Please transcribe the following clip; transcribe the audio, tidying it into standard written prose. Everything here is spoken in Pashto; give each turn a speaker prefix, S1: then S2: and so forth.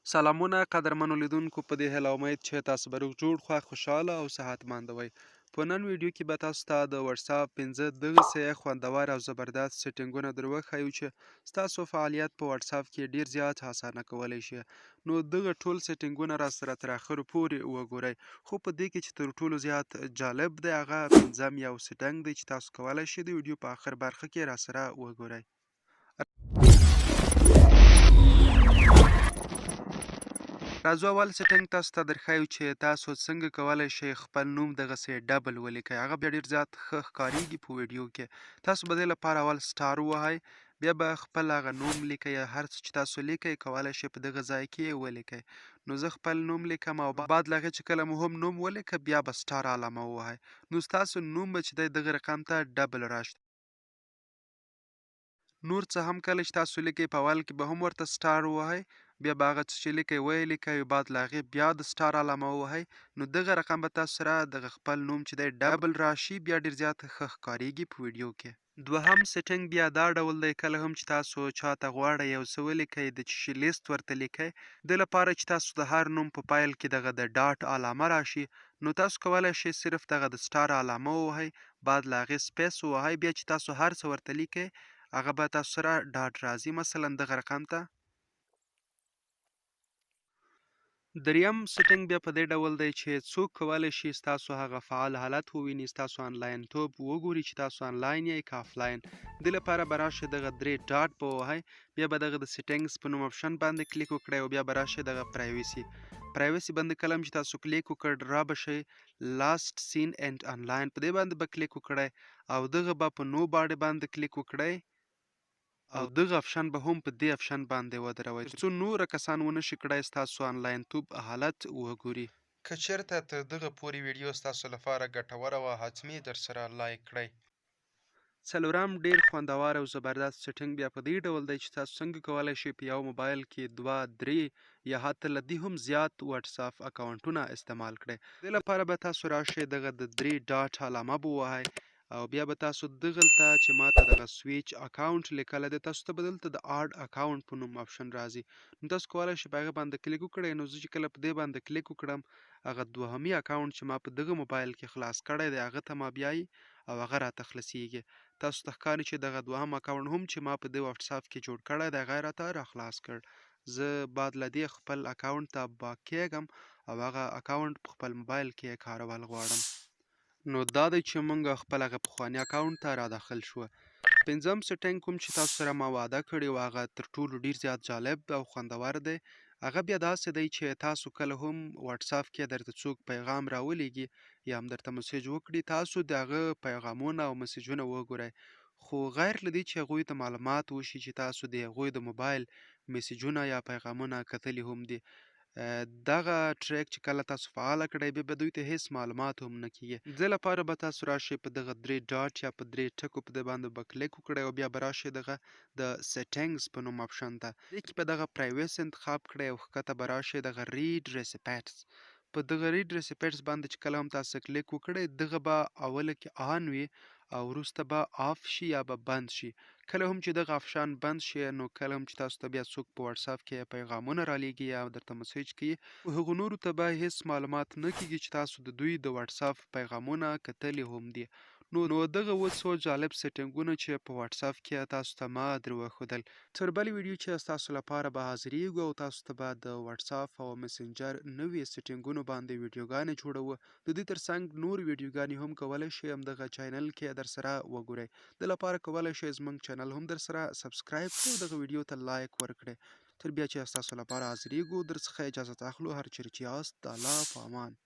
S1: سلامونه قدرمنو لیدونکو، په دې هیله امید چې تاسو به روغ جوړ، خوښ، خوشحاله او صحتمند وئ. په نن ویډیو کې به تاسو ته د واتساپ 5 دغسې خوندور او زبردست سیټینګونه در وښیو چې ستاسو فعالیت په واتساپ کې ډیر زیات اسانه کولی شي. نو دغه ټول سیټینګونه را سره تر اخرو پورې وګورئ، خو په دې کې چې تر ټولو زیات جالب دی هغه پنځم یو setting دی چې تاسو کولی شئ د ویډیو په اخر برخه کې را سره وګورئ. راځو اول setting تاسو ته درښیو چې تاسو څنګه کولی شئ خپل نوم دغسې double ولیکئ، هغه بیا ډیر زیات ښه ښکاریږي په ویډیو کې. تاسو به دې لپاره اول star ووهئ، بیا به خپل هغه نوم لیکئ، هر څه چې تاسو لیکئ کولی شئ په دغه ځای کې یې ولیکئ. نو زه خپل نوم لیکم او بعد له هغې چې کله مو هم نوم ولیکه بیا به star علامه ووهئ، نو ستاسو نوم به چې دی دغه رقم ته double راشي. نور څه هم کله چې تاسو لیکئ په اول کې به هم ورته star ووهئ، بیا به هغه څه چې لیکئ ویې لیکئ، بعد له هغې بیا د star علامه ووهئ، نو دغه رقم به تاسو سره دغه خپل نوم چې دی double راشي، بیا ډیر زیات ښه ښکاریږي په ویډیو کې. دوهم setting بیا دا ډول دی، کله هم چې تاسو چاته غواړئ یو څه ولیکئ، د چیشي لیست ورته لیکئ، د لپاره چې تاسو د هر نوم په پیل کې دغه د dot علامه راشي، نو تاسو کولی شئ صرف دغه د star علامه ووهئ، بعد له هغې space ووهئ، بیا چې تاسو هر څه ورته لیکئ هغه به تاسو سره dot راځي، مثلا دغه رقم ته. دریم setting بیا په دې ډول دی چې څوک کولی شي ستاسو هغه فعال حالت وویني، ستاسو آنلاین توب وګوري چې تاسو آنلاین یئ که آفلاین. دې لپاره به راشئ دغه درې dot به ووهئ، بیا به دغه د settings په نوم option باندې کلیک وکړئ او بیا به راشئ دغه privacy. privacy باندې کله هم چې تاسو کلیک وکړ را به شئ last seen and online، په دې باندې به کلیک وکړئ او دغه به په nobody باندې کلیک وکړئ او دغه option به هم په دې option باندې ودروئ ترڅو نور کسان ونه شي کړای ستاسو آنلاین توب حالت وګوري. که چېرته تر دغه پورې ویډیو ستاسو لپاره ګټوره وه حتمي درسره like کړئ. څلورم ډیر خوندور او زبردست setting بیا په دې ډول دی چې تاسو څنګه کولی شئ په یو موبایل کې 2، 3 یا حتی له دې هم زیات واتساپ اکاونټونه استعمال کړئ. دې لپاره به تاسو راشئ دغه د درې dot علامه به ووهئ او بیا به تاسو دغلته چې ماته دغه switch account لیکلی دی تاسو ته به دلته د add account په نوم option راځي، نو تاسو کولی شئ په هغه باندې کلیک وکړئ. نو زه چې کله په دې باندې کلیک وکړم هغه دوهمي اکاونټ چې ما په دغه موبایل کې خلاص کړی دی هغه ته ما بیایي او هغه راته خلاصیږي. تاسو ته ښکاري چې دغه دوهم اکاونټ هم چې ما په دې واتساپ کې جوړ کړی دی هغه راته راخلاص کړ. زه بعد له دې خپل اکاونټ ته back کیږم او هغه اکاونټ په خپل موبایل کې کارول غواړم. نو دا دی چې مونږ خپل هغه پخواني اکاونټ ته را داخل شو. پنځم setting کوم چې تاسو سره ما وعده کړې وه هغه تر ټولو ډیر زیات جالب او خوندور دی. هغه بیا داسې دی چې تاسو کله هم واتساپ کې درته څوک پیغام راولیږي یا هم درته message وکړي، تاسو د هغه پیغامونه او مسیجونه وګورئ، خو غیر له دې چې هغوی ته معلومات وشي چې تاسو د هغوی د موبایل مسیجونه یا پیغامونه کتلي هم دي. دغه trick چې کله تاسو فعاله کړئ بیا به دوی ته هیڅ معلومات هم نه کیږي. د دې لپاره به تاسو راشئ په دغه درې dot یا په درې ټکو په دې باندې به کلیک وکړئ او بیا به راشئ دغه د settings په نوم option ته. دې کې به دغه privacy انتخاب کړئ او ښکته به راشئ دغه read receipts. په دغه read receipts باندې چې کله هم تاسو کلیک وکړئ دغه به اوله کې on وي او وروسته به off شي یا به بند شي. کله هم چې دغه option بند شي نو کله هم چې تاسو ته بیا څوک په واتساپ کې پیغامونه رالیږي یا درته message کوي هغو نورو ته به هیڅ معلومات نه کیږي چې تاسو د دوی د واتساپ پیغامونه کتلي هم دي. نو دغه و څو جالب سیټینګونه چې په واتساپ کې تاسو ته ما در وښودل. تر بلې ویډیو چې ستاسو لپاره به حاضرېږو او تاسو ته به د واتساپ او مسنجر نوي سیټینګونو باندې ویډیوګانې جوړوو. د دې ترڅنګ نور ویډیوګانې هم کولی شئ همدغه channel کې درسره وګورئ. د لپاره کولی شئ زموږ channel هم درسره subscribe کړئ او دغه ویډیو ته like ورکړئ. تر بیا چې ستاسو لپاره حاضرېږو درڅخه اجازه اخلو. هر چېرې چې یاست د الله په امان.